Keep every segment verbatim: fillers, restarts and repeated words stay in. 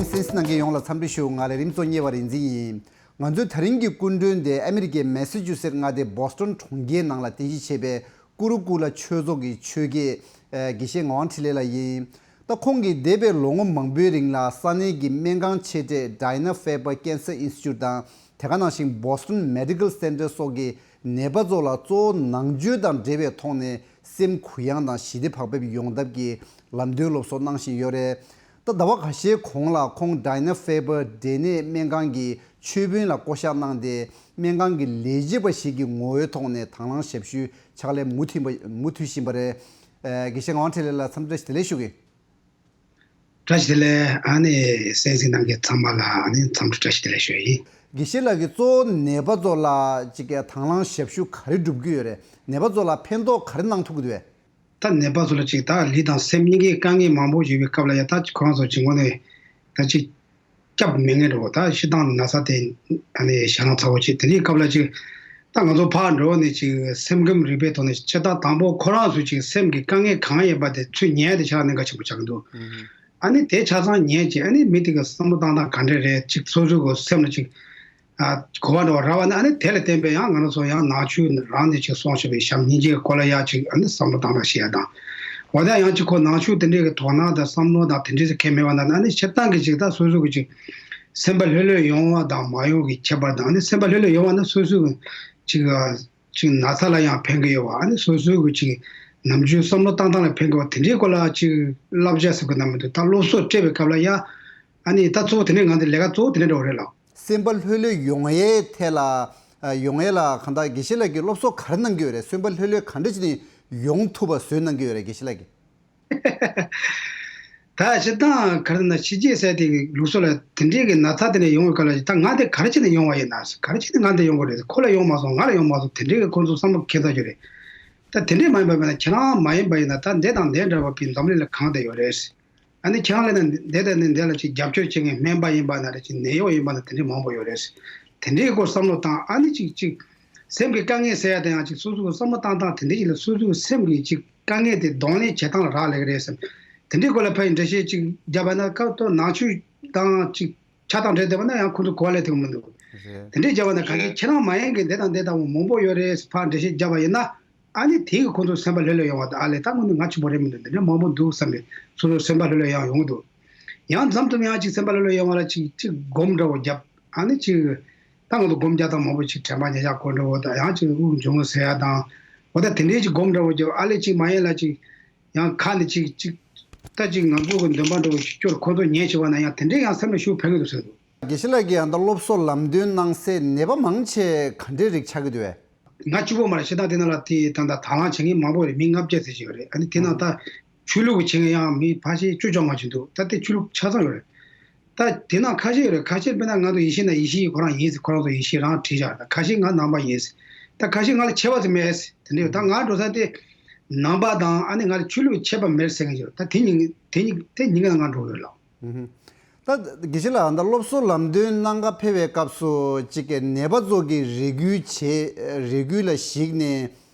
གསན་གཟིགས་གནང་མཁན་ཡོངས་ལ་འཚམས་འདྲི་ཞུ། ང་ལ་རིམ་གཙོ་གཉེར་བ་རིག་འཛིན་ཡིན། ང་ཚོའི་ད་རིང་གི་སྐུ་མགྲོན་དེ་ཨ་མི་རི་ཀའི་མེ་སི་ཅུ་སེད་མངའ་སྡེ་བོ་སི་ཊོན་གྲོང་ཁྱེར་ནང་ལ་རྟེན་གཞི་བྱས་པའི་ཀུ་རུ་ཀུ་ལ་ཆོས་ཚོགས་ཀྱི་ཆོས་དགེ་ཨ་དགེ་བཤེས་ངག་དབང་འཕྲིན་ལས་ལགས་ཡིན། ད་ཁོང་གིས་འདས་པའི་ལོ་ངོ་མང་པོའི་རིང་ལ་ས་གནས་ཀྱི་སྨན་ཁང་ཆེ་གྲས་Dana-Farber Cancer Institute་དང་དེ་ག་ནང་བཞིན་Boston Medical Center་སོགས་ཀྱི་ནད་པ་ཚོ་ལ་གཙོ་བོ་ནང་ཆོས་དང་འབྲེལ་བའི་ཐོག་ནས་སེམས་གུ་ཡངས་དང་ཞི་བདེ་བག་ཕེབས་ཡོང་ཐབས་ཀྱི་ལམ་སྟོན་སློབ་གསོ་གནང་བཞིན་ཡོད་རེད། ད་ཟླ་བ་ཁ་ཤས་གོང་ལ་ཁོང་Dana-Farber་འབྲས་ནད་སྨན་ཁང་གི་ཆོས་དཔོན་ལ་བསྐོ་གཞག་གནང་སྟེ། སྨན་ཁང་གི་ལས་བྱེད་པ་ཞིག་གི་ངོ་བོའི་ཐོག་ནས་དང་བླངས་ཞབས་ཞུའི་ཕྱག་ལས་མུ་མཐུད་པ་མུ་མཐུད་བཞིན་པ་རེད། ཨ་དགེ་བཤེས་ངག་དབང་འཕྲིན་ལས་ལགས་འཚམས་འདྲི་བཀྲ་ཤིས་བདེ་ལེགས་ཞུ་གི། བཀྲ་ཤིས་བདེ་ལེགས། ཨ་ནི་གསན་གཟིགས་གནང་མཁན་ཚང་མ་ལ་ཨ་ནི་འཚམས་འདྲི་བཀྲ་ཤིས་བདེ་ལེགས་ཞུ་ཡ་ཡིན། དགེ་བཤེས་ལགས་ཀྱིས་གཙོ་བོ་ནད་པ་ཚོ་ལ་ཅིག་གི་དང་བླངས་ཞབས་ཞུ་ག་རེ་སྒྲུབ་ཀྱི་ཡོད་རེད། ནད་པ་ཚོ་ལ་ཕན་ཐོགས་ག་རེ་གནང་ཐུབ་ཀྱི་འདུག་གས། ད་ནད་པ་ཚོ་ལ་ཅིག་ད་ལུས་དང་སེམས་གཉིས་ཀའི་དཀའ་ངལ་མང་པོ་ཡོད་པའི་སྐབས་ལ་ཡ། ད་ཁོ་རང་ཚོ་ཅིག་དངོས་གནས་ད་ཅིག་སྐྱབས་མེད་མཁན་འདྲ་བོ། ད་སྤྱིར་བཏང་ནད་ཚ་དེ་ཨ་ནི་ཞེད་སྣང་ཚ་བོ་ཅིག་དེ་འདྲའི་སྐབས་ལ་ཅིག་ད་ང་ཚོ་ཕར་འགྲོ་ནས་ཅིག་སེམས་ཁམས་རིག་པའི་ཐོག་ནས་ཕྱི་ད་དང་པོ་ཁོ་རང་ཚོ་ཅིག་སེམས་ཀྱི་དཀའ་ངལ་གང་ཡོད་པ་དེ་ཚུར་ཉན་ཡ་དེ་ཆ་ལ་གནད་འགག་ཆེན་པོ་ཆགས་ཀྱི་འདུག་ཨ་ནི་དེ་ཆ་ཚང་ཉན་ཅིག་ཨ་ནི་མི་དེ་གི་བསམ་བློ་བཏང་སྟངས་ག་འདྲ་རེད། ཅིག་སོ་སོ་གི་སེམས་ལ་ཅིག་ཨ་གོ་བ་འདྲ་བ་རག་པ་ན། ཨ་ནི་དེ་ལ་བརྟེན་པའི་ཡང་ང་རང་ཚོ་ཡང་ནང་ཆོས་རང་ནས་ཅིག་གསུངས་བཞག་པའི་བྱམས་སྙིང་རྗེའི་སྐོར་ལ་ཡང་ཅིག་ཨ་ནི་བསམ་བློ་བཏང་སྟངས་ཤེས་ཡ་དང་། འོ་ད་ཡང་ཅིག་ཁོ་ནང་ཆོས་དེ་འདྲའི་གི་དོ་སྣང་དང་བསམ་བློ་དང་དེ་འདྲའི་ཟེར་མཁན་མེད་པ་ན། ཨ་ནི་སྤྱིར་བཏང་གི་ཅིག་ད་སོ་སོ་གི་ཅིག་སེམས་པ་ལྷོད་ལྷོད་ཡོང་བ་དང་མ་ཡོང་གི་ཁྱད་པར་དང་། ཨ་ནི་སེམས་པ་ལྷོད་ལྷོད་ཡོང་བ་ན་སོ་སོ་གི་ཅིག་ཅིག་ན་ཚ་ལ་ཡང་ཕན་གི་ཡོད་པ། ཨ་ནི་སོ་སོ་གི་ཅིག་ནམ་རྒྱུན་བསམ་བློ་བཏང་སྟངས་ལ་ཕན་གི་ཡོད་པ། དེ་འདྲའི་སྐོར་ལ་ཅིག་བསླབ་བྱ་ཟེར་དགོས་ན་མི་འདུག་ད་སློབ་གསོ་སྤྲད་པའི་སྐབས་ལ་ཡང་། ཨ་ནི་ད་གཙོ་བོ་དེ་འདྲའི་ང་ཚོ་ལས་ཀ་གཙོ་བོ་དེ་འདྲའི་འདྲ་བོ་རེད་ལགས། སེམས་པ་ལྷོད་ལྷོད་ཡོང་ཡའི་ཐད་ལ། ཨ་ཡོང་ཡའི་ལ་གང་ལྟར་དགེ་བཤེས་ལགས་ཀྱིས་སློབ་གསོ་ག་རེ་གནང་གི་ཡོད་རེད། སེམས་པ་ལྷོད་ལྷོད་ག་འདྲ་བྱས་ནས་ཡོང་ཐུབ་པ་བཟོས་གནང་གི་ཡོད་རེད། དགེ་བཤེས་ལགས་ཀྱིས། ད་སྤྱིར་བཏང་ག་རེ་ན་ཕྱི་རྒྱལ་ཟེར་དེ་གི་ལུགས་སྲོལ་ལ་དེ་འདྲའི་གི་ན་ཚ་དེ་འདྲ་ཡོང་བའི་སྐབས་ལ། ད་ང་དེ་ག་རེ་བྱས་ནས་ཡོང་བ་ཡིན་ན། ག་རེ་བྱས་ནས་ང་འདི་ཡོང་གི་རེད། ཁོ་ལ་ཡོང་མ་སོང་། ང་ལ་ཡོང་མ་སོང་། དེ་འདྲའི་གི་ཁོང་ཚོ་བསམ་བློ་འཁྱེར་ཚར་གྱི་རེད། ད་དེ་འདྲའི་མ་ཡིན་པ་ཡིན་ན། ཁྱེད་རང་མ་ཡིན་པ་ཡིན་ན་ད་འདི་དང་འདི་འདྲ་བ་པའི་འཛམ་གླིང་ལ་གང་དུ་ཡོད་རེད། ཨ་ནི་ཁྱེད་རང་ལ་ན་འདི་དང་ནི་འདི་ལ་ཅིག་རྒྱབ་སྐྱོར་བྱེད་མཁན་སྨན་པ་ཡིན་པ་ན་རེད། ཅིག་ནད་གཡོག་ཡིན་པ་ན་དེ་འདྲའི་མང་པོ་ཡོད་རེད། དེ་འདྲའི་སྐོར་བསམ་བློ་བཏང་། ཨ་ནི་ཅིག་ཅིག་སེམས་ཀྱི་དཀའ་ངལ་སེལ་ཡ་དེ་ཡང་ཅིག་སོ་སོའི་བསམ་བློ་བཏང་སྟངས་དེ་འདྲ་ཅིག་ལ་སོ་སོའི་སེམས་ཀྱི་ཅིག་དཀའ་ངལ་དེ་གདོང་ལེན་བྱེད་སྟངས་ལ་རག་ལས་ཀྱི་རེད་བསམ། དེ་འདྲའི་སྐོར་ལ་ཕ་ཡི་འགྲེལ་བཤད་ཅིག་བརྒྱབ་པ་ན། སྐབས་ཐོག་ནང་ཆོས་དང་ཅིག་ཆ་དང་འབྲེལ་བསྡད་པ་ན་ཡང་ཁོང་ཚོ་གོ་བ་ལེན་ཐུབ་ཀྱི་མི་འདུག་རེད། དེ་འདྲའི་བྱས་པ་ན་གང་ཅི་ཁྱེད་རང་མ་ཡིན་གྱི་འདི་དང་འདི་ལྟ་བུ་མང་པོ་ཡོད་རེད། ཕར་འགྲེལ་བཤད་བརྒྱབ་པ་ཡིན་ན། ཨ་ནི་དེ་གི་ཁོང་ཚོ་སེམས་པ་ལྷོད་ལྷོད་ཡོང་བ་དང་། ཨ་ལས་ད་དངོས་གནས་ང་གཅིག་པོ་རེད་མི་འདུག་འདི་འདྲ་མང་པོ་འདུག་བསམ་པའི་སོ་སོ་སེམས་པ་ལྷོད་ལྷོད་ཡང་ཡོང་གི་འདུག་ཡང་མཚམས་མཚམས་ཡང་ཅིག་སེམས་པ་ལྷོད་ལྷོད་ཡོང་བ་ལ་ཅིག་ཅིག་སྒོམ་འདྲ་བོ་བརྒྱབ། ཨ་ནི་ཅིག་ད་ང་ཚོ་སྒོམ་རྒྱག་སྟངས་མང་པོ་ཅིག་དྲན་པ་ཉེར་བཞག་སྐོར་འདྲ་བོ་དང་། ཡང་ཅིག་དབུགས་འབྱུང་བ་ཟེར་ཡ་དང་། འོ་ད་དེ་འདྲའི་ཅིག་སྒོམ་འདྲ་བོ་བརྒྱབ། ཨ་ལས་ཅིག་མ་ཡིན་ལ་ཅིག་ཡང་ཁ་ནས་ཅིག་ཅིག་ད་ཅིག་ང་ཚོ་གི་འདོན་པ་འདྲ་བོ་ཅིག་སྐྱོར། ཁོང་ཚོ་ཉན་བྱེད་པ་ན་ཡང་དེ་འདྲའི་ཡང་སེམས་ལ་ཤུགས་ཕན་གི་འདུག་ཟེར་འདུག་དགེ་བཤེས་ལགས་ཀྱིས་ཨ་ད་སློབ་གསོ་ལམ་སྟོན་གནང་སའི་ནད་པ་མང་ཆེ་ག་འདྲའི་རིགས་ཆགས་ཀྱི་འདུག་གས། ང་གཅིག་པོ་མ་རེད། ཤི་ཐང་དེ་ནང་ལ་དེ་ད་ལྟ་དང་བླངས་བྱེད་མཁན་མང་པོ་རེད། མི་ལྔ་བརྒྱ་ཙམ་ཞིག་ཡོད་རེད། ཨ་ནི་དེ་ནང་ད་ཆོས་ལུགས་ཀྱི་བྱེད་མཁན་ཡང་མི་ཕལ་ཆེར་བཅུ་བཅོ་ལྔ་ཅིག་འདུག་ད་དེ་ཆོས་ལུགས་ཆ་ཚང་ཡོད་རེད། ད་དེ་ནང་ཁ་ཤས་ཡོད་རེད། ཁ་ཤས་དཔེར་ན་ང་ཚོ་ཡེ་ཤེས་ན་ཡེ་ཤེས་ཁོ་རང་ཡིན་ཟེར། ཁོ་རང་ཚོ་ཡེ་ཤེས་རང་བྲིས་བཞག་ད་ཁ་ཤས་ང་ནང་པ་ཡིན་ཟེར། ད་ཁ་ཤས་ང་ལ་ཁྱད་པར་ཟེར་མེད་ཟེར། དེ་འདྲ་ཡོད། ད་ང་འགྲོ་ས་དེ་ནང་པ་དང་ཨ་ནི་ང་ལ་ཆོས་ལུགས་ཁྱད་པར་མེད་ཟེར་མཁན་ཡོད། ད་དེ་གཉིས་དེ་གཉིས་དེ་གཉིས་ཀ་ང་འགྲོ་ཡོད་ལགས། ཧུམ་ཧུམ། ད་དགེ་བཤེས་ལགས་ད་སློབ་གསོ་ལམ་སྟོན་གནང་ག་ཕེབས་པའི་སྐབས་སུ་ཅིག་གི་ནད་པ་ཚོ་གི་རེ་སྐུལ་བྱེད་རེ་སྐུལ་ལ་གཞིགས་ནས་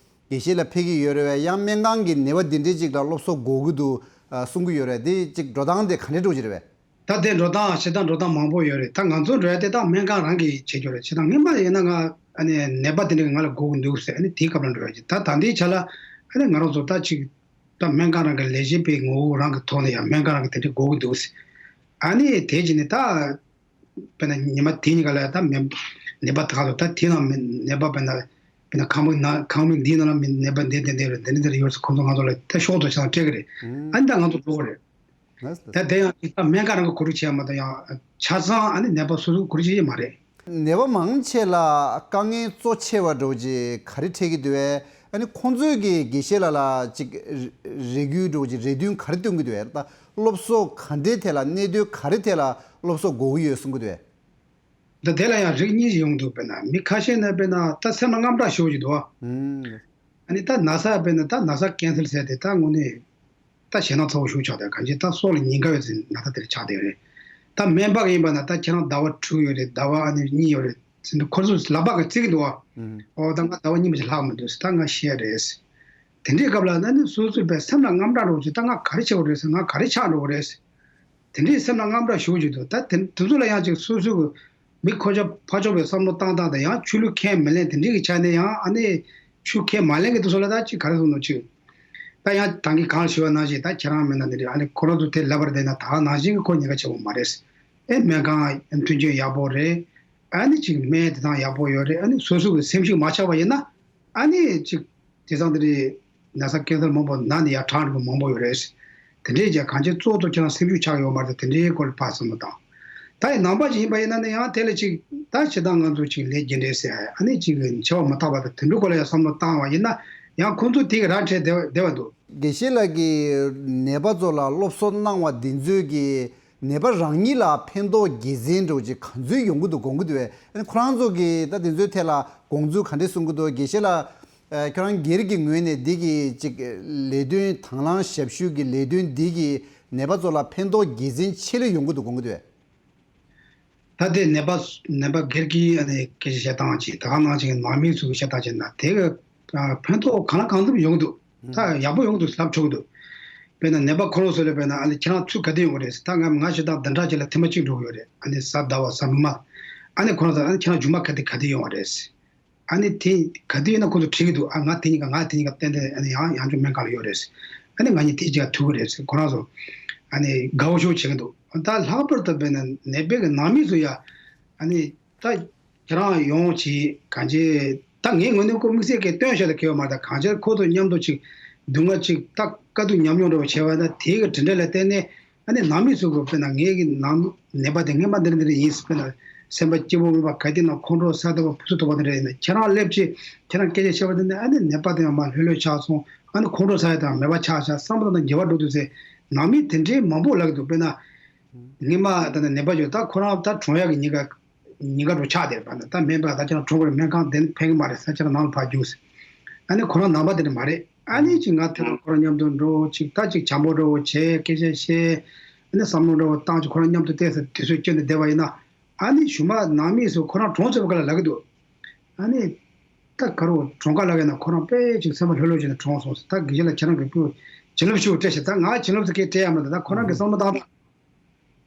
དགེ་བཤེས་ལགས་ཕེབས་ཀྱི་ཡོད་རེད་པས། ཡང་སྨན་ཁང་གི་ནད་པ་འདི་འདྲས་ཅིག་ལ་སློབ་གསོ་དགོས་ཀྱི་འདུག་ཨ་གསུང་གི་ཡོད་རེད། དེ་ཅིག་འགྲོ་སྟངས་དེ་ག་འདྲས་འགྲོ་གི་རེད་པས། ད་དེ་འགྲོ་སྟངས་བྱེད་སྟངས་འགྲོ་སྟངས་མང་པོ་ཡོད་རེད། ད་ང་ཚོ་འགྲོ་ཡ་དེ་ད་སྨན་ཁང་རང་གིས་བྱེད་རྒྱུ་རེད། བྱེད་སྟངས་སྔོན་མ་ཡིན་ན་ང་ཨ་ནི་ནད་པ་དེ་འདྲས་ང་ལ་དགོས་ཀྱི་འདུག་ཟེར། ཨ་ནི་དེའི་སྐབས་ལ་འགྲོ་ཡ་ཅིག་ད་ད་ལྟའི་ཆ་ལ་ཨ་ནི་ང་རང་ཚོ་ད་ཅིག་ད་སྨན་ཁང་རང་གི་ལས་བྱེད་པའི་ངོ་བོ་རང་གི་ཐོག་ནས་ཡང་སྨན་ཁང་རང་གི་དེ་འདྲའི་དགོས་ཀྱི་འདུག་ཟེར། ཨ་ནི་དེ་བྱས་ནས་ད་དཔེར་ན་ཉི་མ་དེ་གཉིས་ཀ་ལ་ད་མེ་ནད་པ་དག་ཏུ་ད་དེ་ནང་མི་ནད་པ་དཔེར་ན་དཔེར་ན་ཁང་པ་ནང་ཁང་མིག་འདིའི་ནང་ལ་མི་ནད་པ་འདི་འདི་འདི་རེད། འདི་འདི་འདི་རེད་ཡོད་ཟེར། ཁོང་ཚོ་ང་ཚོ་ལ་ད་ཤོག་ཐོ་ཆ་ཚང་སྤྲད་ཀྱི་རེད། ཨ་ནི་ད་ང་ཚོ་འགྲོ་གི་རེད། ད་དེ་ཡང་ཅིག་ད་སྨན་ཁང་རང་གི་གོ་སྒྲིག་བྱས་མ་གཏོགས་ཡང་ཆ་ཚང་ཨ་ནི་ནད་པ་སོ་སོའི་གོ་སྒྲིག་བྱེད་ཀྱི་མ་རེད། ནད་པ་མང་ཆེ་ལ་དཀའ་ངལ་གཙོ་ཆེ་བ་འདྲ་བོ་ཅིག་ག་རེ་འཕྲད་ཀྱི་འདུག་གས། ཨ་ནི་ཁོང་ཚོས་ཀྱི་དགེ་བཤེས་ལགས་ལ་ཅིག་རེ་སྐུལ་འདྲ་བོ་ཅིག་རེ་འདུན་ག་རེ་བཏོན་གྱི་འདུག་གས། ད་སློབ་གསོ་ག་འདྲའི་ཐད་ལ་གནད་དོན་ག་རེ་ཐད་ལ་སློབ་གསོ་དགོས་ཀྱི་ཡོད་གསུང་གི་འདུག་གས། ད་དེ་ལ་ཡང་རིགས་གཉིས་ཡོང་འདུག་དཔེར་ན་མི་ཁ་ཤས་ནི་དཔེར་ན་ད་སེམས་ལ་དངངས་སྐྲག་ཞེ་པོ་ཅིག་འདུག་ཨ། ཨ་ནི་ད་ན་ཚ་དཔེར་ན་ད་ན་ཚ་ཀན་སར་ཟེར་དེ་ད་དངོས་གནས་ད་ཞེད་སྣང་ཚ་བོ་ཞེ་པོ་ཆགས་བསྡད། གང་ཅི་ད་སྲོག་ལ་ཉེན་ཁ་ཡོད་ཚེ་ན་ཚ་དེ་འདྲ་ཆགས་བསྡད་ཡོད་རེད། ད་སྨན་པ་ཡིན་པ་ན་ད་ཁྱེད་རང་ཟླ་བ་དྲུག་ཡོད་རེད། ཟླ་བ་ཨ་ནི་གཉིས་ཡོད་རེད་ཟེར་འདུག་ཁོ་ཚོས་ལག་པ་གིས་བརྩི་གི་འདུག་ཨ། ཨོ་ད་ང་ཟླ་བ་གཉིས་མ་ཞིག་ལྷག་མི་འདུག་ཟེར། ད་ང་ཤི་ཡ་རེད་ཟེར། དེ་འདྲའི་སྐབས་ལ་ཨ་ནི་སོ་སོའི་པའི་སེམས་ལ་དངངས་སྐྲག་འདྲ་བོ་ཅིག་ད་ང་ག་རེ་བྱེད་དགོས་རེད་ཟེར། ང་ག་རེ་ཆགས་འགྲོ་གི་རེད་ཟེར། དེ་འདྲའི་སེམས་ལ་དངངས་སྐྲག་ཞེ་པོ་ཅིག་འདུག་ད་དེ་དེ་ཚོ་ལ་ཡང་ཅིག་སོ་སོའི་གི་མི་ཁོ་ཅག་ཕར་ཕྱོགས་པའི་བསམ་བློ་བཏང་སྟངས་དང་ཡང་ཆོས་ལུགས་ཁས་མི་ལེན་དེ་འདྲའི་གི་ཆ་ནས་ཡང་ཨ་ནི་ཆོས་ཁས་མ་ལེན་གི་དེ་ཚོ་ལ་ད་ཅིག་ག་རེ་གསུངས་འདུག་ཅིག་ད་ཡང་ད་གིན་གང་ཞུ་བ་ནང་བཞིན་ད་ཁྱེད་རང་མེད་ན་འདི་འདྲའི་ཨ་ནི་ཁོ་རང་ཚོ་དེ་ལབ་པར་བསྡད་ན་ད་ག་ནང་བཞིན་གི་ཁོ་ཉེན་ཁ་ཆེ་བོ་མ་རེད། ཨེ་སྨན་ཁང་མཐུན་རྐྱེན་ཡག་པོ་རེད། ཨ་ནི་ཅིག་སྨན་དེ་དང་ཡག་པོ་ཡོད་རེད། ཨ་ནི་སོ་སོ་གི་སེམས་ཤུགས་མ་ཆག་པ་ཡིན་ན་ཨ་ནི་ཅིག་དེང་སང་དེ་འདྲའི་ན་ཚ་ཀན་སར་མང་པོ་ན་ནས་ཡར་གྲངས་འགྲོ་མང་པོ་ཡོད་རེད། དེ་འདྲས་ཀྱང་གང་ཅི་གཙོ་བོ་ཁྱེད་རང་སེམས་ཤུགས་ཆག་ཡོད་མ་རེད། དེ་འདྲའི་སྐོར་ལ་ཕར་བསམ་བློ་བཏང་། ད་ཡི་ནང་པ་ཞིག་ཡིན་པ་ཡིན་ན་ནི་ཡང་དེ་ལ་ཅིག་ད་ཕྱི་ཐང་ང་ཚོ་ཅིག་ལས་རྒྱུ་འབྲས་ཟེར་ཨ་ནི་ཅིག་འཆི་བ་མི་རྟག་པ་དང་དེ་འདྲའི་སྐོར་ལ་ཡང་བསམ་བློ་བཏང་བ་ཡིན་ན་ཡང་ཁོང་ཚོ་དེ་གི་ར་འཕྲད་བསྡད་པ་འདུག་དགེ་བཤེས་ལགས་ཀྱིས་ནད་པ་ཚོ་ལ་སློབ་གསོ་གནང་བ་འདི་ཚོས་ཀྱི་ནད་པ་རང་ཉིད་ལ་ཕན་ཐོགས་དགེ་མཚན་འདྲ་བོ་ཅིག་ག་ཚོད་ཡོང་གི་འདུག་དགོངས་ཀྱི་འདུག་བས། ཁོ་རང་ཚོ་གིས་ད་འདི་ཚོའི་ཐད་ལ་དགོངས་ཚུལ་ག་འདྲས་གསུང་གི་འདུག་དགེ་བཤེས་ལགས། ཨ། ཁྱོད་རང་སྒེར་གྱི་ངོས་ནས་འདི་གི་ཅིག་ལས་དོན་དང་བླངས་ཞབས་ཞུ་གི་ལས་དོན་འདི་གིས་ནད་པ་ཚོ་ལ་ཕན་ཐོགས་དགེ་མཚན་ཆེ་ལོས་ཡོང་གི་འདུག་དགོངས་ཀྱི་འདུག་བས། ད་ལྟའི་ནད་པ་ནད་པ་སྒེར་གྱི་ཨ་ནི་སྐད་ཆ་བཤད་སྟངས་ཅིག་ད་ག་ནང་བཞིན་ནང་མི་ཚོ་གི་བཤད་སྟངས་ཅིག་ན་དེ་གི་ཨ་ཕན་ཐོགས་གང་ལ་གང་འཚམ་ཡོང་གི་འདུག་ད་ཡག་པོ་ཡོང་གི་འདུག་ལབ་ཆོག་གི་འདུག་དཔེར་ན་ནད་པ་ཁོ་རང་ཚོ་ལ་དཔེར་ན་ཨ་ནི་ཁྱེད་རང་ཚུར་ག་དུས་ཡོང་གི་རེད་ཟེར། ད་ང་ང་ཞེ་དྲག་བདུན་ཕྲག་གཅིག་ལ་ཐེངས་མ་གཅིག་འགྲོ་གི་ཡོད་རེད། ཨ་ནི་གཟའ་ཟླ་བ་གཟའ་མིག་དམར། ཨ་ནི་ཁོ་རང་ཚོ་ཨ་ནི་ཁྱེད་རང་མཇུག་མ་ག་དུས་ག་དུས་ཡོང་བ་རེད་ཟེར། ཨ་ནི་དེ་ག་དུས་ཡིན་ན་ཁོ་ཚོ་དྲིས་ཀྱི་འདུག་ཨ་ང་དེ་གཉིས་ཀ་ང་དེ་གཉིས་ཀ་ཏན་ཏན་ཨ་ནི་ཡང་ཡང་ཅུང་སྨན་ཁང་ལ་ཡོད་རེད། ཨ་ནི་ང་གཉིས་དེ་གཅིག་ཐུག་གི་རེད། ཁོ་རང་ཚོ་ཨ་ནི་དགའ་བོ་ཤོག་བྱེད་ཀྱི་འདུག་ད་ལྷག་པར་དུ་དཔེར་ན་ནད་པའི་གི་ནང་མི་ཚོ་ཡ་ཨ་ནི་ད་ཁྱེད་རང་ཡོང་བྱེད་གང་ཅི་ད་ངའི་ངོས་ནས་ཁོ་དམིགས་བསལ་གྱི་སྟོན་ཤོག་ལ་གལ་བ་མ་རེད། ད་གང་ཅི་ཁོ་ཚོ་མཉམ་དུ་ཅིག་སྡུག་བསྔལ་ཅིག་ད་དཀའ་སྡུག་མཉམ་མྱོང་འདྲ་བོ་བྱས་པ་ན་དེའི་གི་དྲིན་དྲན་ལ་བརྟེན་ནས། ཨ་ནི་ནང་མི་ཚོ་གི་དཔེར་ན་ངའི་གི་ནང་ནད་པ་དེ་ངའི་མ་འདིར་འདིར་ཡིན་ཟེར་དཔེར་ན་སེམས་པ་སྐྱིད་པོ་མེད་པ་ག་དུས་ན་ཁོང་ཁྲོ་ཟ་བསྡད་པ་ཕུ་སུ་ཐུག་པ་དེ་འདྲ་ཡིན་ན་ཁྱེད་རང་སླེབས་ཅི་ཁྱེད་རང་སྐད་ཆ་བཤད་པ་དེ་ནི་ཨ་ནི་ནད་པ་དེ་ཡང་མ་ལྷོད་ལྷོད་ཆགས་སོང་། ཨ་ནི་ཁོང་ཁྲོ་ཟ་ཡ་དང་མེད་པ་ཆགས་ཆགས་བསམ་བློ་དང་འགྱུར་བ་འགྲོ་འདུག་ཟེར་ནང་མི་དེ་འདྲའི་མང་པོ་ལབ་ཀྱི་འདུག་དཔེར་ན་ངའི་མ་ད་ནི་ནད་པ་ཡོད་ད་ཁོ་རང་ད་གྲོངས་ཡག་གི་ཉེན་ཁ་ཉེན་ཁ་འགྲོ་ཆགས་བསྡད་པ་ན་ད་མེད་པ་ད་ཁྱེད་རང་གྲོངས་པར་སྨན་ཁང་དེ་ནི་ཕན་གི་མ་རེད་ས་ཁྱེད་རང་ནང་ལ་ཕར་རྒྱུགས་ཟེར། ཨ་ནི་ཁོ་རང་ནང་པ་དེ་འདྲ་མ་རེད། ཨ་ནི་ཅིག་ང་དེ་རིང་ཁོ་རང་མཉམ་དུ་འགྲོ་ཅིག་ད་ཅིག་བྱམས་པོ་འདྲ་བོ་བྱས་སྐད་ཆ་བཤད། ཨ་ནི་བསམ་བློ་འདྲ་བོ་བཏང་ཅིག་ཁོ་རང་མཉམ་དུ་བལྟས་ཟེར་དུས་ཚོད་སྐྱོན་ཏེ་བསྡད་པ་ཡིན་ན། ཨ་ནི་གཞུག་མ་ནང་མི་ཚོ་ཁོ་རང་གྲོངས་ཚར་བ་ག་ལ་ལབ་ཀྱི་འདུག་ཨ་ནི་ད་ག་རུ་གྲོངས་ཀ་ལབ་ཡིན་ན་ཁོ་རང་དཔེ་ཅིག་སེམས་པ་ལྷོད་ལྷོད་བྱས་ནས་གྲོངས་སོང་ཟེར། ད་དགེ་བཤེས་ལགས་ཁྱེད་རང་གི་བུ་བྱིན་རླབས་ཆེ་བོ་སྤྲད་ཤག་ད་ང་བྱིན་རླབས་ཟེར་མཁན་སྤྲད་ཡ་མ་རེད། ད་ཁོ་རང་གི་བསམ་བློ་བཏང་སྟངས།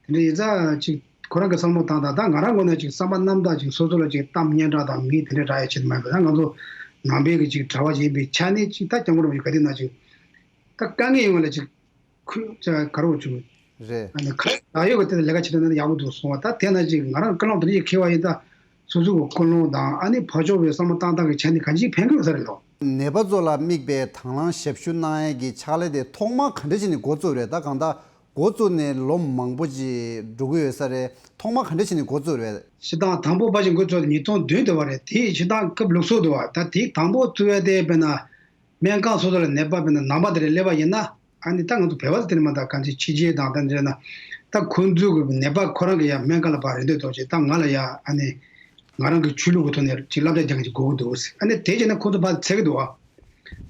དེ་འདྲ་ཡིན་ཙང་ཅིག་ཁོ་རང་གི་བསམ་བློ་བཏང་སྟངས་ད་ང་རང་ངོས་ནས་ཅིག་བསམ་པ་རྣམ་དག་ཅིག་སོ་སོ་ལ་ཅིག་གཏམ་སྙན་གྲགས་དང་མིང་དེ་འདྲ་རག་ཡ་ཆེད་དུ་མ་ཡིན་པ་ད་ང་ཚོ་ནང་པའི་གི་ཅིག་གྲྭ་པ་ཅིག་ཡིན་པའི་ཆ་ནས་ཅིག་ད་སྐྱབས་མགོན་རིན་པོ་ཆེ་ག་དུས་ན་ཅིག་ད་དཀའ་ངལ་ཡོང་བ་ལ་ཅིག་ཁུ་ཅག་ག་རོ་ཅིག་རེད། ཨ་ནི་ཁ་ད་ཡོད་གི་དེ་ལས་ཀ་བྱེད་ན་ཡག་པོ་འདུག་སོང་བ་ད་དེ་ན་ཅིག་ང་རང་ཀུན་སློང་དེ་འདྲ་ཅིག་འཁྱེར་བ་ཡིན་ད་སོ་སོ་གི་ཀུན་སློང་དང་ཨ་ནི་ཕར་ཕྱོགས་པའི་བསམ་བློ་བཏང་སྟངས་ཀྱི་ཆ་ནས་གང་ཅིའི་ཕན་གི་ཡོད་ས་རེད་ལོ། ནད་པ་ཚོ་ལ་དམིགས་པའི་དང་བླངས་ཞབས་ཞུ་གནང་ཡས་ཀྱི་ཕྱག་ལས་དེ་ཐོག་མར་ག་འདྲ་བྱས་ནས་འགོ་བཙུགས་རེད། ད་གང་ལྟར་འགོ་བཙུགས་ནས་ལོ་མང་པོ་ཅིག་འགྲོ་གི་ཡོད་ས་རེད། ཐོག་མར་ག་འདྲ་བྱས་ནས་འགོ་བཙུགས་རེད། སྤྱིར་བཏང་དང་པོ་ཕར་ཕྱིན་འགོ་བཙུགས་ཏེ་ཉིས་སྟོང་བདུན་དུ་བ་རེད། དེའི་སྤྱིར་བཏང་སྐབས་ལུགས་སྲོལ་དུ་བ་ད་དེའི་དང་པོ་བཙུགས་ཡས་དེ་དཔེར་ན་སྨན་ཁང་སོ་སོ་ལ་ནད་པ་དཔེར་ན་ནང་པ་དེ་འདྲ་སླེབས་པ་ཡིན་ན་ཨ་ནི་ད་ང་ཚོ་བོད་པ་ཚོ་དེ་འདྲ་མ་ད་གང་ཅི་ཕྱི་རྒྱལ་དང་ད་འདྲ་ན་ད་ཁོང་ཚོ་གི་ནད་པ་ཁོ་རང་གི་ཡ་སྨན་ཁང་ལ་ཕར་རེ་འདོད་ཐོག་ཅིག་ད་ང་ལ་ཡ་ཨ་ནི་ང་རང་གི་ཆོས་ལུགས་ཀྱི་ཐོག་ནས་ཅིག་བསླབ་བྱ་རྒྱག་གི་ཅིག་དགོས་ཀྱི་འདུག་ཨ་ནི་དེ་བྱས་ན་ཁོང་ཚོ་ཕར་འཚོལ་གི་འདུག་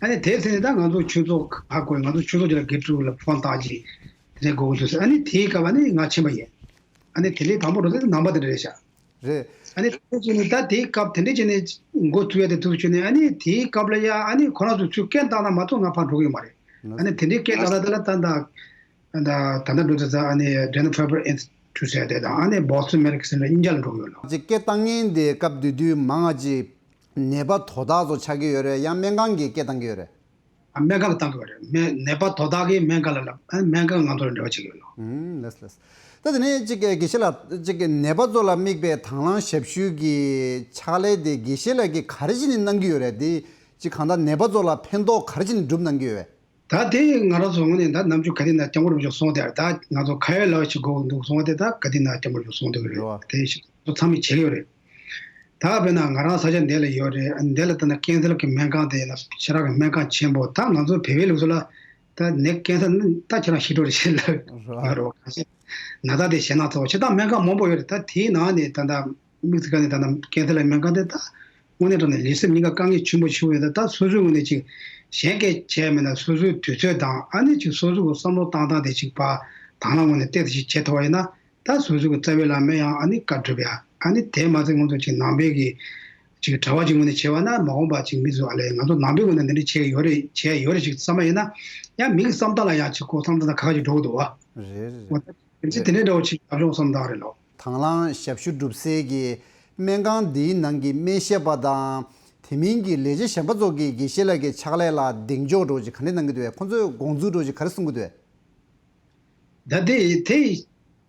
ཨ་ནི་དེ་ཚེ་ནས་ད་ང་ཚོ་ཆོས་ཚོགས་ཧ་གོ་ང་ཚོ་ཆོས་ཚོགས་ཅིག་ལ་དགེ་ཕྲུག་ལ་ཕོན་བཏགས་ཅིག་དེ་འདྲ་དགོས་ཀྱི་འདུག་ཨ་ནི་དེའི་སྐབས་ཨ་ནི་ང་ཕྱིན་པ་ཡིན། ཨ་ནི་དེ་ལས་དང་པོ་འགྲོ་ས་དེ་ནང་པ་དེ་འདྲ་རེད་ཤག་རེད། ཨ་ནི་དེ་བྱས་ནས་ད་དེའི་སྐབས་དེ་འདྲ་བྱས་ནས་འགོ་ཚུགས་ཡ་དེ་ཐུག་བྱུང་ནས་ཨ་ནི་དེའི་སྐབས་ལ་ཡ་ཨ་ནི་ཁོ་རང་ཚོ་ཚུར་སྐད་བཏང་ན་མ་གཏོགས་ང་ཕར་འགྲོ་གི་ཡོད་མ་རེད། ཨ་ནི་དེ་འདྲའི་སྐད་བཏང་ན་ད་ལ་ད་ད་ད་ད་འགྲོ་ཚེ་ས་ཨ་ནི་Dana-Farber Institute ཟེར་དེ་དང་ཨ་ནི་Boston Medical Center གཉིས་ཆ་ལ་འགྲོ་གི་ཡོད་ལ། ཅིག་སྐད་བཏང་མཁན་དེ་སྐབས་དེ་དུས་མང་ང་ཅིག་ནད་པ་དོ་བདག་ཚོ་ཆགས་ཀྱི་ཡོད་རེད། ཡང་སྨན་ཁང་གི་སྐད་བཏང་གི་ཡོད་རེད། སྨན་ཁང་ལ་བཏང་དགོས་པ་རེད། སྨན་ནད་པ་དོ་བདག་གིས་སྨན་ཁང་ལ་ལབ་ཨ་སྨན་ཁང་ང་ཚོ་ལ་འབྲེལ་བ་བྱེད་ཀྱི་ཡོད་ལོ། ཨུམ་ལགས་ལགས། ད་དེ་ནས་ཅིག་དགེ་བཤེས་ལགས་ཅིག་ནད་པ་ཚོ་ལ་དམིགས་པའི་དང་བླངས་ཞབས་ཞུ་གི་ཕྱག་ལས་དེ་དགེ་བཤེས་ལགས་ཀྱིས་ག་རེ་བྱས་ནས་གནང་གི་ཡོད་རེད། དེ་ཅིག་གང་ལྟར་ནད་པ་ཚོ་ལ་ཕན་ཐོགས་ག་རེ་བྱས་ནས་སྒྲུབ་གནང་གི་ཡོད་པས། ད་དེ་ང་རང་ཚོ་ངོས་ནས་ད་ནམ་རྒྱུན་ག་དུས་ན་སྐྱབས་མགོན་རིན་པོ་ཆེ་གསུངས་དེ་ད་ང་ཚོ་ཁ་ཡོད་ལག་ཡོད་ཅིག་དགོས་འདུག་གསུངས་པ་དེ་ད་ག་དུས་ན་སྐྱབས་མགོན་རིན་པོ་ཆེ་གསུངས་འདུག་རེད་བ། དེ་ཞིག་ཚོ་ཚང་མས་བྱེད་ཀྱི་ཡོད་རེད། ད་དཔེར་ན་ང་རང་ས་ཆ་འདི་ལ་ཡོད་རེད། འདི་ལ་ལྟ་ན་ཀན་སར་གྱི་སྨན་ཁང་དེ་ཡིན་ན་ཞེ་དྲག་གི་སྨན་ཁང་ཆེན་པོ། ད་ང་ཚོ་བོད་པའི་ལུགས་སྲོལ་ལ་ད་ནད་ཀན་སར་ནི་ད་ཁྱེད་རང་ཤི་འགྲོ་རེད་ཞེས་ལབ་ཡོད་རེད། ན་ཚ་དེ་ཞེད་སྣང་ཚ་བོ་བྱེད་སྟངས་སྨན་ཁང་མང་པོ་ཡོད་རེད། ད་དེའི་ནང་ནས་ད་ད་དམིགས་བསལ་ག་ནས་ད་ད་ཀན་སར་ལ་སྨན་ཁང་དེ་ད་དངོས་གནས་དྲང་གནས་ལུས་སེམས་གཉིས་ཀ་དཀའ་ངལ་ཆེན་པོ་ཞིག་ཡོད། ད་ད་སོ་སོའི་ངོས་ནས་ཅིག་གཞན་སྐད་བྱས་མེད་ན་སོ་སོའི་དུས་ཚོད་དང་ཨ་ནི་ཅིག་སོ་སོ་གི་བསམ་བློ་བཏང་སྟངས་དེ་ཅིག་ཕར་དང་བླངས་ངོས་ནས་ཏོག་ཙམ་ཅིག་བྱེད་ཐུབ་པ་ཡིན་ན། ད་སོ་སོ་གི་རྩ་བའི་བླ་མས་ཡང་ཨ་ནི་བཀའ་སྒྲུབ་ཡ། ཨ་ནི་དེ་མ་ཟད་ང་ཚོ་ཅིག་ནང་པའི་གི་ཅིག་གྲྭ་པ་ཅིག་ངོས་ནས་བྱས་པ་ན་མ་འོངས་པ་ཅིག་མི་ཚོ་ཨ་ལས་ང་ཚོ་ནང་པའི་ངོས་ནས་འདི་འདྲ་བྱས་ཡོད་རེད་བྱས་ཡོད་རེད་ཅིག་བསམ་པ་ཡིན་ན་ཡང་མི་གི་བསམ་སྟངས་ལ་ཡང་ཅིག་གོ་བསམ་སྟངས་དང་ཁ་ཁ་ཅིག་འགྲོ་གི་འདུག་བ། རེད་རེད་རེད། རེད། དེ་འདྲའི་འདྲ་བོ་ཅིག་ལབ་ཆོག་བསམ་སྟངས་རེད་ལོ། དང་བླངས་ཞབས་ཞུ་སྒྲུབ་སའི་གི་སྨན་ཁང་འདིའི་ནང་གི་སྨན་ཞབས་པ་དང་། དེ་མིན་གྱི་ལས་བྱེད་གཞན་པ་ཚོ་གིས་དགེ་བཤེས་ལགས་ཀྱི་ཕྱག་ལས་ལ་གདེང་འཇོག་འདྲ་བོ་ཅིག་ག་འདྲ་གནང་གི་འདུག་བས། ཁོང་ཚོས་དགོངས་ཚུལ་འདྲ་བོ་ཅིག་ག་རེ་གསུང་གི་འདུག་བས། ད་དེ་དེ་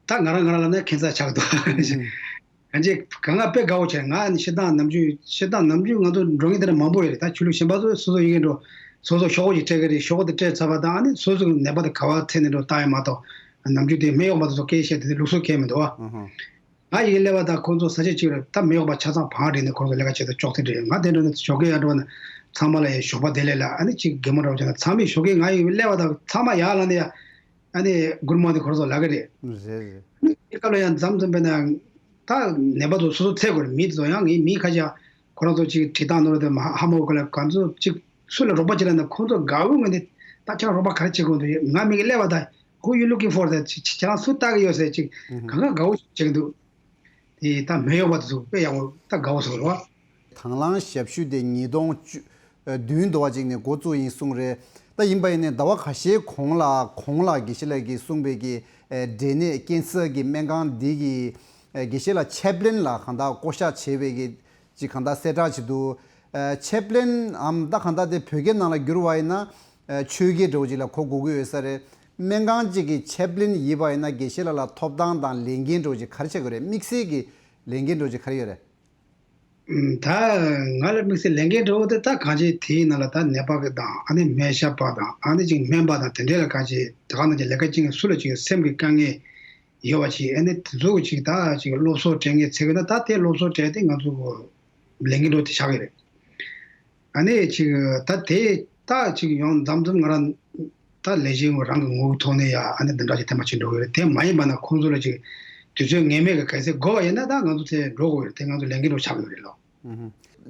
ད་ང་རང་ང་རང་ལབ་ན་ཁྱད་མཚར་ཆགས་འདུག་གང་ཅི་གང་ང་དཔེ་དགའ་བོ་བྱས། ང་ནི་སྤྱིར་བཏང་ནམ་རྒྱུན་སྤྱིར་བཏང་ནམ་རྒྱུན་ང་ཚོ་འགྲོ་མཁན་དེ་འདྲ་མང་པོ་ཡོད་རེད། ད་ཆོས་ལུགས་གཞན་པ་ཚོ་སོ་སོ་ཡིན་གྱི་འགྲོ། སོ་སོ་ཤོག་བུ་ཅིག་སྤྲད་ཀྱི་རེད། ཤོག་བུ་དེ་སྤྲད་ཚར་བ་དང་ཨ་ནི་སོ་སོ་གི་ནད་པ་དེ་ག་བ་འཚོལ་ནས་འགྲོ་ལྟ་ཡ་མ་གཏོགས། ནམ་རྒྱུན་དེ་སྨན་གཡོག་པ་དེ་ཚོ་སྐད་བཤད་དེ་དེ་ལུགས་སྲོལ་གང་ཡང་མི་འདུག་བ། ང་ཡིན་སླེབས་པ་དང་ཁོང་ཚོ་ས་ཆ་གཅིག་རེད། ད་སྨན་གཡོག་པ་ཆ་ཚང་བང་སྒྲིག་ནས་ཁོང་ཚོ་ལས་ཀ་བྱེད་དུ་ཅོག་ཙེ་སྒྲིག་ང་དེ་འགྲོ་ནས་ཞོགས་ཀས་ཡར་འགྲོ་ན་ཚང་མ་ལ་ཡ་ཞོགས་པ་བདེ་ལེགས་ལ་ཨ་ནི་ཅིག་གད་མོ་འདྲ་བོ་བྱས་ན་ཚང་མས་ཞོགས་ཀས་ང་ཡིན་སླེབས་པ་དང་ཚང་མ་ཡར་ལངས་ནས་ཡ། ཨ་ནི་གུར་མང་དེ་ཁོ་རང་ཚོ་ལབ་ཀྱི་རེད། རེད་རེད། ཨ་ནི་དེ་སྐབས་ལ་ཡང་མཚམས་མཚམས་དཔེར་ན་ད་ནད་པ་ཚོ་སོ་སོ་འཚོལ་དགོས་རེད། མི་དེ་ཚོ་ཡང་ངའི་མི་ཁ་ཤས་ཁོ་རང་ཚོ་ཅིག་བྲིས་སྟངས་ནོར་དེ་མ་ཧ་མ་གོ་ག་ལ་ག་ཚོད་ཅིག་སུ་ལ་རོགས་པ་བྱེད་ལབ་ན་ཁོ་ཚོ་དགའ་བོ་ངོས་ནས་ད་ཁྱེད་རང་རོགས་པ་ག་རེ་བྱེད་དགོས་འདུག་ང་མི་གི་སླེབས་པ་ད་Who you looking for? ད་ཁྱེད་ཁྱེད་རང་སུ་ལྟ་གི་ཡོད་ཟེར་ཅིག་གང་ག་དགའ་བོ་བྱེད་ཀྱི་འདུག་དེ་ད་སྨན་གཡོག་པ་དེ་ཚོ་དཔེ་ཡག་པོ་ད་དགའ་བོ་བཟོ་རེད་བ། དང་བླངས་ཞབས་ཞུ་དེ་ཉིས་སྟོང་བཅུ་བདུན་དུ་བ་ཅིག་ནས་འགོ་བཙུགས་ཡིན་གསུངས་རེད། ད་ཡིན་པ་ཡིན་ནའི་ཟླ་བ་ཁ་ཤས་གོང་ལ་གོང་ལ་དགེ་བཤེས་ལགས་ཀྱིས་གསུངས་པའི་གི་འབྲས་ནད་ཀན་སར་གྱི་སྨན་ཁང་འདི་གི་དགེ་བཤེས་ལགས་ཆེབ་ལེན་ལ་གང་ལྟར་བསྐོ་གཞག་བྱས་པའི་གི་ཅིག་གང་ལྟར་གསལ་བསྒྲགས་བྱེད་འདུག་ཆེབ་ལེན་འམ་ད་གང་ལྟར་དེ་བོད་སྐད་ནང་ལ་བསྒྱུར་བ་ཡིན་ན། ཆོས་དགེ་འདྲ་བོ་ཅིག་ལ་གོ་དགོས་ཀྱི་ཡོད་ས་རེད། སྨན་ཁང་ཅིག་གི་ཆེབ་ལེན་ཡིན་པ་ཡིན་ན་དགེ་བཤེས་ལགས་ལ་ཐོབ་ཐང་དང་ལས་འགན་འདྲ་བོ་ཅིག་ག་རེ་ཆགས་ཀྱི་རེད། དམིགས་བསལ་གྱི་ལས་འགན་འདྲ་བོ་ཅིག་ག་རེ་ཡོད་རེད། ད་ང་ལ་དམིགས་བསལ་ལས་འགན་འདྲ་བོ་དེ་ད་གང་ཅི་དེའི་ནང་ལ་ད་ནད་པ་གི་དང་ཨ་ནི་སྨན་ཞབས་པ་དང་ཨ་ནི་ཅིག་སྨན་པ་དང་དེ་འདྲས་ལ་གང་ཅི་དེ་ག་ནང་ཅིག་ལས་ཀ་བྱེད་མཁན་སུ་ལ་ཅིག་སེམས་ཀྱི་དཀའ་ངལ་ཡོད་པ་ཅིག་ཨ་ནི་དེ་ཚོ་ཅིག་ད་ཅིག་སློབ་གསོ་སྤྲད་མཁན་ཚེ་གི་ན་ད་དེ་སློབ་གསོ་སྤྲད་དེ་ང་ཚོ་གི་ལས་འགན་འདྲ་བོ་དེ་ཆགས་ཀྱི་རེད། ཨ་ནི་ཅིག་ད་དེ་ད་ཅིག་ཡང་མཚམས་མཚམས་ང་རང་ད་ལས་བྱེད་རང་གི་ངོ་བོའི་ཐོག་ནས་ཡ་ཨ་ནི་འདི་འདྲ་ཞིག་ཐེངས་མ་ཅིག་འགྲོ་གི་རེད། དེ་མ་ཡིན་པ་ན་ཁོང་ཚོ་ལ་ཅིག་དུས་ཚོད་ངེས་མེད་ཀྱི་གལ་སྲིད་དགོས་པ་ཡིན་ན་ད་ང་ཚོ་དེ་འགྲོ་དགོས་རེད། དེ་ང་ཚོ་ལས་འགན་འགྲོ་ཆགས་ཡོད་རེད་ལོ།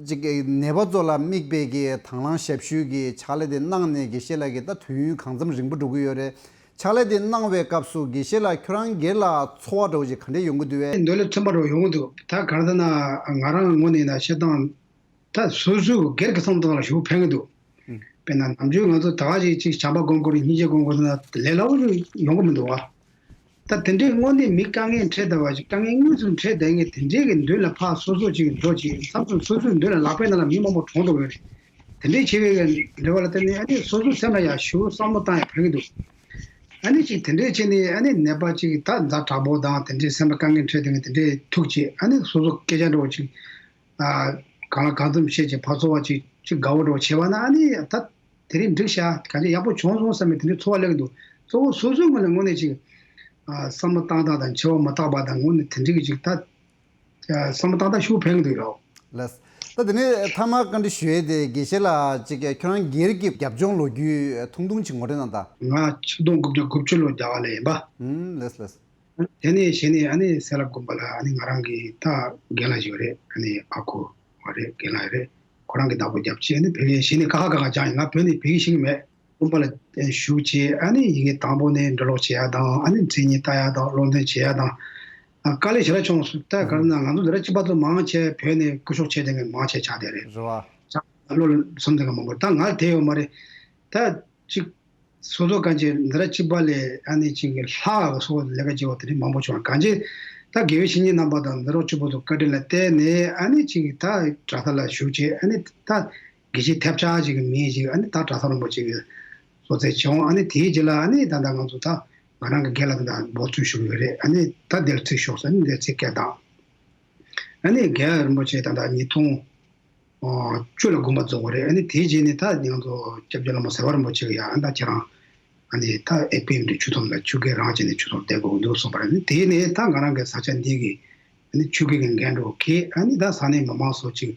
ཅིག་ནད་པ་ཚོ་ལ་དམིགས་པའི་གི་དང་བླངས་ཞབས་ཞུ་གི་ཕྱག་ལས་དེ་གནང་ནས་དགེ་བཤེས་ལགས་ཀྱི་ད་དུས་ཡུན་གང་འཚམ་རིང་པོ་འགྲོ་གི་ཡོད་རེད། ཕྱག་ལས་དེ་གནང་བའི་སྐབས་སུ་དགེ་བཤེས་ལགས་ཁྱོད་རང་སྒེར་ལ་ཚོར་བ་འདྲ་བོ་ཅིག་ག་འདྲས་ཡོང་གི་འདུག་བས། འདོད་ལས་ཐོན་པ་འདྲ་བོ་ཡོང་གི་འདུག་ད་ག་རེ་ཟེར་ན་ང་རང་ངོས་ནས་ཡིན་ན་བཤད་སྟངས། ད་སོ་སོའི་སྒེར་གྱི་བསམ་བློ་ལ་ཞེ་པོ་ཕན་གྱི་འདུག་དཔེར་ན་ནམ་རྒྱུན་ང་ཚོ་ད་ག་ཅིག་ཅིག་བྱམས་པ་སྒོམ་དགོས་རེད། སྙིང་རྗེ་སྒོམ་དགོས་ཟེར་ན་ལས་སླ་པོ་ཞིག་ཡོང་གི་མི་འདུག་བ། ད་དེ་འདྲའི་དངོས་གནས་མི་དཀའ་ངལ་འཕྲད་བསྡད་པ་ཅིག་དཀའ་ངལ་དངོས་སུ་འཕྲད་བསྡད་མཁན་དེ་འདྲའི་གི་མདུན་ལ་ཕར་སོ་སོ་ཅིག་འགྲོ་ཅིག་མཚམས་མཚམས་སོ་སོའི་མདུན་ལ་ལག་པའི་ནང་ལ་མི་མང་པོ་གྲོངས་འགྲོ་གི་རེད། དེ་འདྲའི་བྱེད་པའི་གི་འབྲེལ་བ་ལ་བརྟེན་ནས་ཨ་ནི་སོ་སོའི་སེམས་ལ་ཡང་ཞེ་པོ་བསམ་བློ་བཏང་ཡང་ཕན་གྱི་འདུག་ཨ་ནི་ཅིག་དེ་འདྲའི་བྱས་ནས་ཨ་ནི་ནད་པ་ཅིག་ད་ཛ་དྲག་པོ་དང་དེ་འདྲའི་སེམས་ལ་དཀའ་ངལ་འཕྲད་བསྡད་མཁན་དེ་འདྲའི་ཐུག་ཅིག་ཨ་ནི་སོ་སོ་སྐད་ཆ་འདྲ་བོ་ཅིག་ཨ། གང་ལ་གང་འཚམ་བཤད་ཅིག་ཕར་ཚུར་བ་ཅིག་ཅིག་དགའ་བོ་འདྲ་བོ་བྱས་པ་ན་ཨ་ནི་ད་དེ་རིང་འགྲིག་ཤག་གང་ཅི་ཡག་པོ་བྱུང་སོང་བསམ་པའི་དེ་འདྲའི་ཚོར་བ་སླེབས་ཀྱི་འདུག་གཙོ་བོ་སོ་སོའི་ངོས་ནས་དངོས་གནས་ཅིག་ཨ། བསམ་བློ་བཏང་སྟངས་དང་འཆི་བ་མ་བརྟག་པ་དང་དངོས་གནས་དེ་འདྲའི་གི་ཅིག་ད་ཨ། བསམ་བློ་བཏང་སྟངས་ཤུགས་ཕན་གྱི་འདུག་ལགས། ལགས། ད་དེ་ནས་མཐའ་མ་བཀའ་འདྲི་ཞུ་ཡས་དེ་དགེ་བཤེས་ལགས་ཅིག་ཁྱོད་རང་སྒེར་གྱི་རྒྱབ་ལྗོངས་ལོ་རྒྱུས་ཐུང་ཐུང་ཅིག་ངོ་སྤྲོད་གནང་དང་། ང་ཆིག་སྟོང་དགུ་བརྒྱ་དགུ་བཅུ་ལོ་རྒྱ་གར་ལ་ཡིན་པ། ཨུམ། ལགས་ལགས། དེ་ནས་གཞི་ནས་ཨ་ནི་གསལ་ལགས་དགོན་པ་ལ་ཨ་ནི་ང་རང་གི་ད་རྒན་ལགས་ཞིག་ཡོད་རེད། ཨ་ནི་ཨ་ཁུ་ཡོད་རེད། རྒན་ལགས་ཡོད་རེད། ཁོ་རང་གིས་བདག་པོ་བརྒྱབ་བྱས་ཨ་ནི་བོད་སྐད་གཞི་ནས་ཁ་ཁ་ཁ་ཁ་སྦྱངས་ཡིན། ང་བོད་ནས་བོད་སྐད་ཤེས་ཀྱི་མེད། དགོན་པ་ལ་ཞུགས་བྱས་ཨ་ནི་ཡི་གེ་དང་པོ་ནས་འབྲི་ཀློག་བྱེད་ཡ་དང་ཨ་ནི་མཚན་ཉིད་ལྟ་ཡ་དང་སློབ་ཚན་བྱེད་ཡ་དང་། ཨ། དཀའ་ལས་ཞེ་དྲག་བྱུང་སོང་། ད་ག་རེ་ན་ང་ཚོ་འདི་འདྲ་སྐྱིད་པ་ཚོ་མང་ཆེ་བོད་ནས་སྐུ་གཞོགས་བྱས་བསྡད་མཁན་མང་ཆེ་ཆགས་བསྡད་རེད། རེད་བ། ལོ་ལ་སུམ་ཚན་ག་མང་པོ་ད་ང་དེ་ཡོད་མ་རེད། ད་ཅིག་སོ་སོ་གང་ཅི་འདི་འདྲ་སྐྱིད་པ་ལས་ཨ་ནི་ཅིག་གི་ལྷག་གི་སོ་ལས་ཀ་བྱེད་པ་དེ་འདྲ་མང་པོ་བྱུང་བ། གང་ཅི་ད་དགེ་བའི་བཤེས་གཉེན་རྣམ་པ་དང་འདི་རོགས་གཅིག་པོ་ཚོ་བཀའ་དྲིན་ལ་བརྟེན་ནས་ཨ་ནི་ཅིག་ད་གྲྭ་ས་ལ་ཞུགས་བྱས་ཨ་ནི་ད་དགེ་བཤེས་ཐབས་ཆག་ཅིག་གི་མིང་ཅིག་ཨ་ནི་ད་གྲྭ་ས་རིན་པོ་ཆེ་གི་གསོལ་སྩལ་བྱུང་། ཨ་ནི་དེའི་རྗེས་ལ་ཨ་ནི་ད་ལྟ་ང་ཚོ་ད་ང་རང་གི་རྒན་ལགས་དང་འབོད་ཚུལ་ཞུ་གི་ཡོད་རེད། ཨ་ནི་ད་འདིར་ཚིག་ཞོག་ཟེར་ཨ་ནི་འདིར་ཚིག་སྐད་བཏང་། ཨ་ནི་རྒན་རིན་པོ་ཆེ་ད་ལྟ་ཉིས་སྟོང་བཅུ་ལ་དགོངས་པ་རྫོགས་པ་རེད། ཨ་ནི་དེའི་རྗེས་ནས་ད་ང་ཚོ་སྐྱབས་རྗེ་བླ་མ་ཟེ་བ་རིན་པོ་ཆེ་གིས་ཡང་ཨ་ད་ཁྱེད་རང་ཨ་ནི་ད་ཨེ་པི་ཨེམ་འདི་ཆུ་ཚོད་ལ་ཆུ་རྐྱེན་རང་བྱས་ནས་ཆུ་ཚོད་བསྡད་དགོས་འདུག་གསུངས་པ་རེད། ཨ་ནི་དེ་ནས་ད་ང་རང་གི་ས་ཆ་འདི་གི་ཨ་ནི་ཆུ་རྐྱེན་གྱི་འགན་འགྲོ་གི་ཨ་ནི་ད་ས་གནས་མི་མང་ཚོ་ཅིག་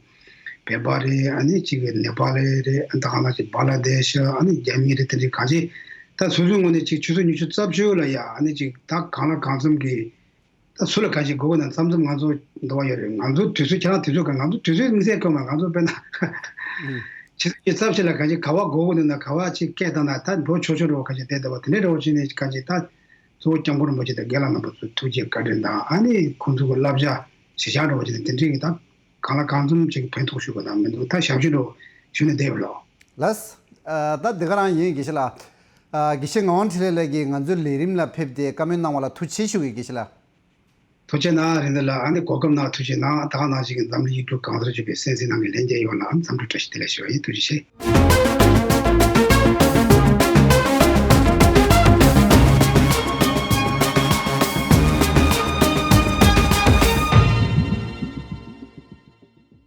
བོད་པ་རེད། ཨ་ནི་ཅིག་ནེ་པ་ལི་རེད། ཨ་ནི་ད་གང་ལ་ཅིག་བང་ལ་དེ་ཤི། ཨ་ནི་རྒྱ་མི་རེད། དེ་འདྲའི་གང་ཅི་ད་སོ་སོའི་ངོས་ནས་ཅིག་ཆུ་ཚོད་ཉི་ཤུ་རྩ་བཞི་ལ་ཡ་ཨ་ནི་ཅིག་ད་གང་ལ་གང་འཚམ་གི་ད་སུ་ལ་ག་ཅི་དགོས་ན་མཚམས་མཚམས་ང་ཚོ་འདུ་བ་ཡོད་རེད། ང་ཚོ་དུས་ཚོད་ཁྱེད་རང་དུས་ཚོད་ག་ང་ཚོ་དུས་ཚོད་དམིགས་བསལ་ཁྱོད་མ་ང་ཚོ་དཔེར་ན་ཕྱི་ཚེས་ཉི་ཤུ་རྩ་བཞི་ལ་ག་ཅི་ག་བ་དགོས་དགོས་འདུག་ན་ག་བ་ཅིག་སྐད་བཏང་ན་ད་འགྲོ་ཆོག་ཆོག་འགྲོ་ག་ཅི་བསྡད་འདུག་བ། དེ་འདྲའི་འདྲ་བོ་བྱས་ནས་ག་ཅི་ད་གཙོ་བོ་སྐྱབས་མགོན་རིན་པོ་ཆེ་དང་རྒན་ལགས་རྣམ་པ་ཚོ་ཐུགས་རྗེ་བཀའ་དྲིན་དང་ཨ་ནི་ཁོང་ཚོ་གི་བསླབ་བྱ་གཞི་བཞག་འདྲ་བོ་བྱས་ནས་དེ་འདྲའི་གི་ད་གང་ལ་གང་འཚམ་ཅིག་ཕན་ཐོགས་ཞུ་དགོས་དང་མི་འདུག་ད་ཞབས་ཞུ་འདྲ་བོ་ཞུ་ནས་བསྡད་ཡོད་ལགས། ལགས། ད་འདི་ག་རང་ཡིན་དགེ་བཤེས་ལགས། ཨ། དགེ་བཤེས་ངག་དབང་འཕྲིན་ལས་ལགས་ཀྱིས་ང་ཚོའི་ལས་རིམ་ལ་ཕེབས་ཏེ་བཀའ་མོལ་གནང་བ་ལ་ཐུགས་རྗེ་ཆེ་ཞུ་གི། དགེ་བཤེས་ལགས། ཐུགས་རྗེ་གནང་། རིན་ལགས། ཨ་ནི་གོ་སྐབས་གནང་། ཐུགས་རྗེ་གནང་། ད་ག་ནང་བཞིན་གྱི་འཛམ་གླིང་ཡིག་འབྲུ་གང་སར་བཞུགས་པའི་གསན་གཟིགས་གནང་མཁན་ལྷན་རྒྱས་ཡོངས་ལ་འཚམས་འདྲི་བཀྲ་ཤིས་བདེ་ལེགས་ཞུ་བ་ཡིན། ཐུགས་རྗེ་ཆེ།